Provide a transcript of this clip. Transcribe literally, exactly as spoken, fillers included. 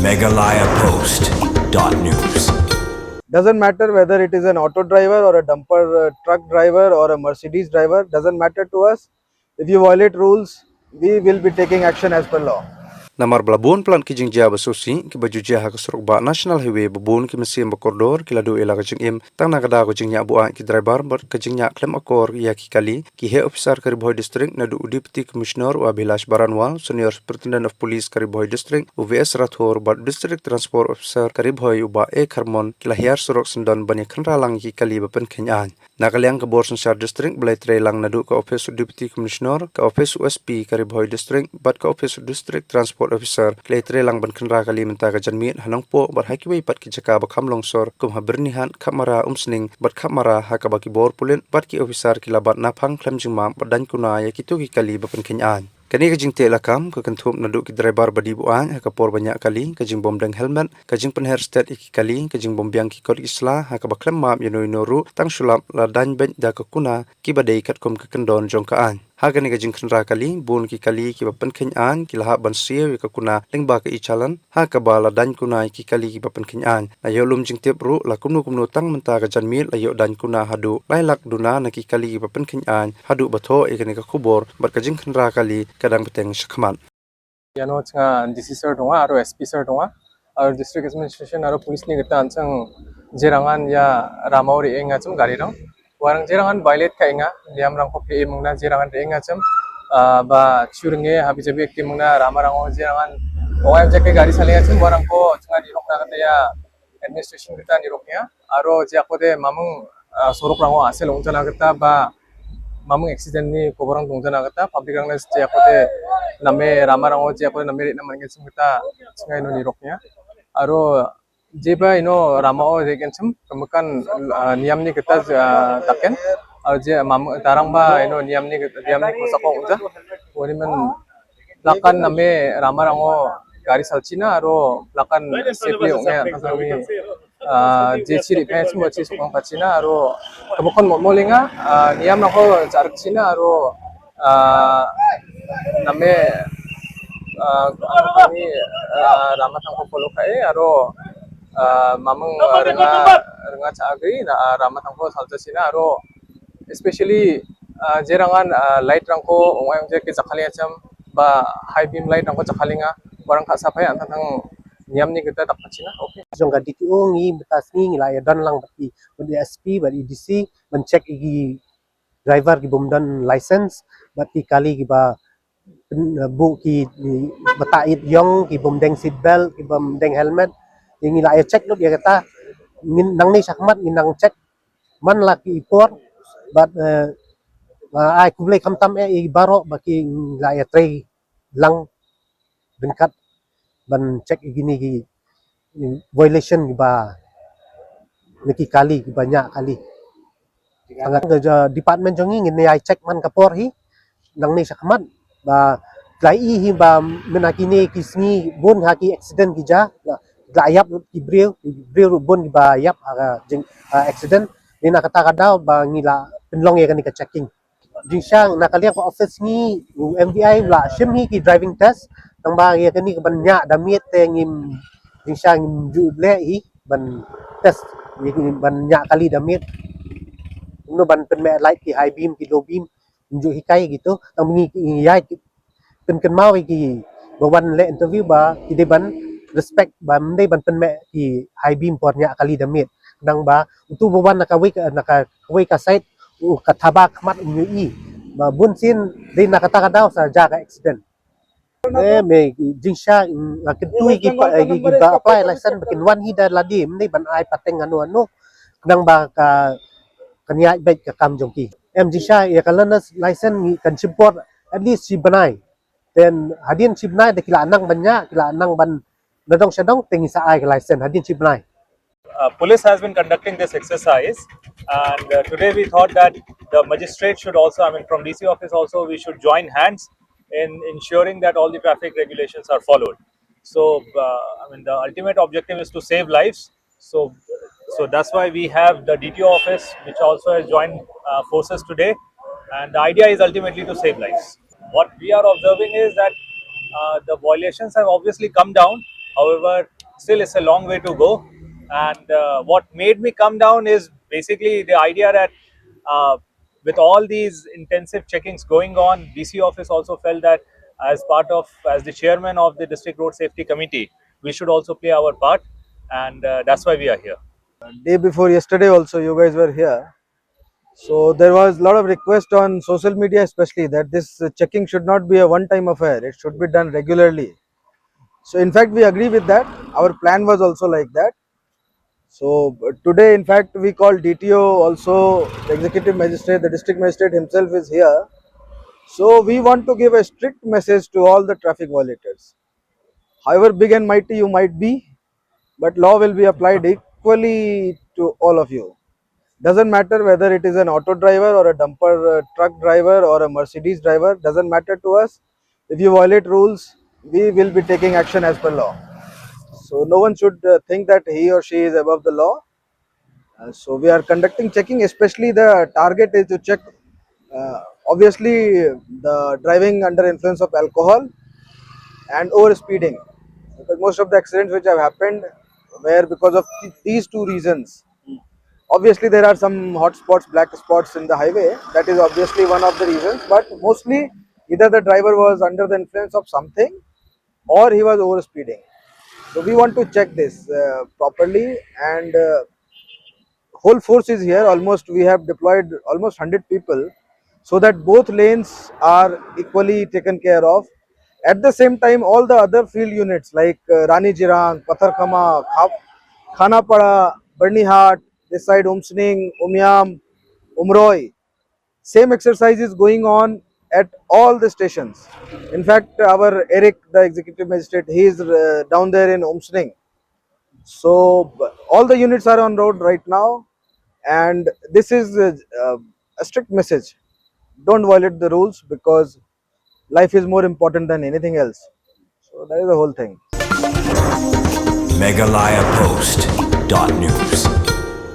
Meghalaya Post dot news. Doesn't matter whether it is an auto driver or a dumper uh, truck driver or a Mercedes driver, doesn't matter to us. If you violate rules, we will be taking action as per law. Namar ba la bun palat ki jingjia ba sngewsih kiba ju jia ha ka surok bah National Highway ba bun ki mynsiem ba kordor ki la duh ïa la ka jingim tang na ka daw ka jingñiah buaid ki driver bad ka jingñiah khlem akor ïa ki kali, ki heh ophisar ka Ri Bhoi District naduh u Deputy Commissioner u Abhilash Baranwal, Senior Superintendent of Police ka Ri Bhoi District u V S Rathore bad District Transport Officer ka Ri Bhoi u Bah A Kharmon ki la hiar surok syndon ban ïa khynra lang ïa ki kali ba pynkheiñ aiñ. Na ka liang ka bor synshar district ba la ïatrei lang naduh ka ophis u Deputy Commissioner, ka ophis u S P ka Ri Bhoi District bad ka ophis u District Transport Officer ki la ïatrei lang ban khynra kali mynta ka janmiet ha Nongpoh bad ha kiwei pat ki jaka ba kham longsor kum ha Byrnihat, Khamara, Umsning bad Khamara ha kaba ki bor pulit bad ki ophisar ki la bat naphang khlem jingmap bad daiñ kuna ïa kito ki kali ba pynkheiñ aiñ. Kane ka jingteh lakam ka kynthup naduh ki driver ba die buaid ha ka por ba ñiah kali, ka jingbym deng helmet, ka jingpynher stet ïa ki kali, ka jingbym biang ki kot ki sla ha kaba khlem map ïano ïano ruh, tang shu lap la daiñ beit da ka kuna kiba dei katkum ka kyndon jong ka aiñ. Ha kane ka jingkhynra kali, bun ki kali kiba pynkheiñ aiñ ki la hap ban siew ïa ka kuna lyngba ka e-challan ha kaba la daiñ kuna ïa ki kali kiba pynkheiñ aiñ. La ïoh lum jingtip ruh la kumno kumno tang mynta ka janmiet la ïoh daiñ kuna haduh lai lak duna na ki kali kiba pynkheiñ aiñ. Haduh ba thoh ïa kane ka khubor bad ka jingkhynra kali ka dang bteng shakhmat. Ïano chynga D C sir dong nga aro S P sir dong nga aro district administration aro police ni kata an chang jerangan ïa ramau ri enga cham gari rang warang jerangan violate ka enga niam rang ko ke mungna jerangan ri enga cham ba churnge habi jabi ke mungna rama rang jerangan oi jake gari salinga cham warang ko chynga di rok na kata ïa administration kata ni rok ïa aro je ako de mamung sorok rang asel ong jana kata ba mamung accident ni koborang dong jana kata public rang je ako de name rama rang je ako de name ri na man ngin sum kata chynga ino ni rok ïa aro je ba ino rama o je ken chum kemekan niam ni kata taken aro je mamung tarang ba ino niam ni niam ni ko sakong uta wani man lakan name rama rang o gari salchina aro lakan safely ong ïa tang ni je chiri phe chum chi sukang pachina aro kemukon mo molinga niam nang ko char china aro name ni rama thang ko polo kai aro mamung renga renga cha agri na rama thang ko salcha china aro especially jerangan light rang ko ong ai ong je ke chakhali acham ba high beam light rang ko chakhalinga barang kha sapai an thang niam ni kita tak pachina okay. Jong ka D T O ngi beta sngi ngi la ïa don lang bad ki bad S P bad E D C ban check igi driver ki bym don license bad ki kali ki ba bu ki bata it yong ki bym deng seat belt ki bym deng helmet. Ngi la ïa check lut ïa kata ngin nang ni shakmat ngin nang check man la ki por bad ai kublei khamtam e i baro ba ki la ïa trei lang ryngkat ban check igi ni ki violation ki ba na ki kali ki ba ñiah kali. Angat ka department jong ngi ngin ïa check man ka por hi nang ni shakmat ba tlai i hi ba mena kini ki sngi bun ha ki accident ki ja la ïap ki briew ki briew bun ki ba ïap ha ka jing accident. Ni na kata ka daw ba ngi la pynlong ïa kani ka checking. Jingshang na ka liang ka office ngi u M V I la shim hi ki driving test tang ba ïa kani ka ban ñiah da miet te ngim jingshang ngim ju leh hi ban test ïa kani ban ñiah kali da miet. Kumno ban pynmeh light ki high beam ki low beam ngim ju hikai gitu tang ngi ïa pynkynmaw ïa ki ba wan leh interview ba ki dei ban respect ba ym dei ban pynmeh ki high beam por ñiah kali da miet. Nang ba utu ba wan na kawei na kawei ka side u ka thaba khmat u nyu i ba bun sien dei na kata ka daw sa ja ka accident. Eh me jingsha nga kyntu ïa ki ba apply license ba kin wan hi da lade ym dei ban ai pateng ano ano. Nang ba ka kan ïa bad ka kam jong ki. Em jingsha ïa ka learner's license ngi kan shim por at least shi bnai. Then hadien shi bnai da ki la nang ban ñiah ki la nang ban nadong shadong te ngi sa ai ka license hadien shi bnai. Uh, police has been conducting this exercise, and uh, today we thought that the magistrate should also, I mean, from D C office also, we should join hands in ensuring that all the traffic regulations are followed. So, uh, I mean, the ultimate objective is to save lives. So, so that's why we have the D T O office, which also has joined uh, forces today, and the idea is ultimately to save lives. What we are observing is that uh, the violations have obviously come down. However, Still, it's a long way to go. And uh, what made me come down is basically the idea that uh, with all these intensive checkings going on, D C office also felt that as part of, as the chairman of the District Road Safety Committee, we should also play our part, and uh, that's why we are here. Day before yesterday also, you guys were here. So there was a lot of request on social media especially that this uh, checking should not be a one time affair. It should be done regularly. So in fact, we agree with that. Our plan was also like that. So uh, today, in fact, we called D T O also, the executive magistrate, the district magistrate himself is here. So we want to give a strict message to all the traffic violators. However big and mighty you might be, but law will be applied equally to all of you. Doesn't matter whether it is an auto driver or a dumper uh, truck driver or a Mercedes driver, doesn't matter to us. If you violate rules, we will be taking action as per law. So no one should uh, think that he or she is above the law. Uh, so we are conducting checking, especially the target is to check uh, obviously the driving under influence of alcohol and over speeding, because most of the accidents which have happened were because of th- these two reasons. Obviously there are some hot spots, black spots in the highway, that is obviously one of the reasons, but mostly either the driver was under the influence of something or he was over speeding. So we want to check this uh, properly, and uh, whole force is here. Almost we have deployed almost one hundred people so that both lanes are equally taken care of. At the same time, all the other field units like uh, Rani Jirang, Patharkhama, Kha- Khanapara, Byrnihat, this side Umsning, Umiam, Umroi, same exercise is going on at all the stations. In fact, our Eric, the executive magistrate, he is uh, down there in Umsning. So all the units are on road right now, and this is uh, uh, a strict message. Don't violate the rules, because life is more important than anything else. So that is the whole thing. Meghalaya Post dot news.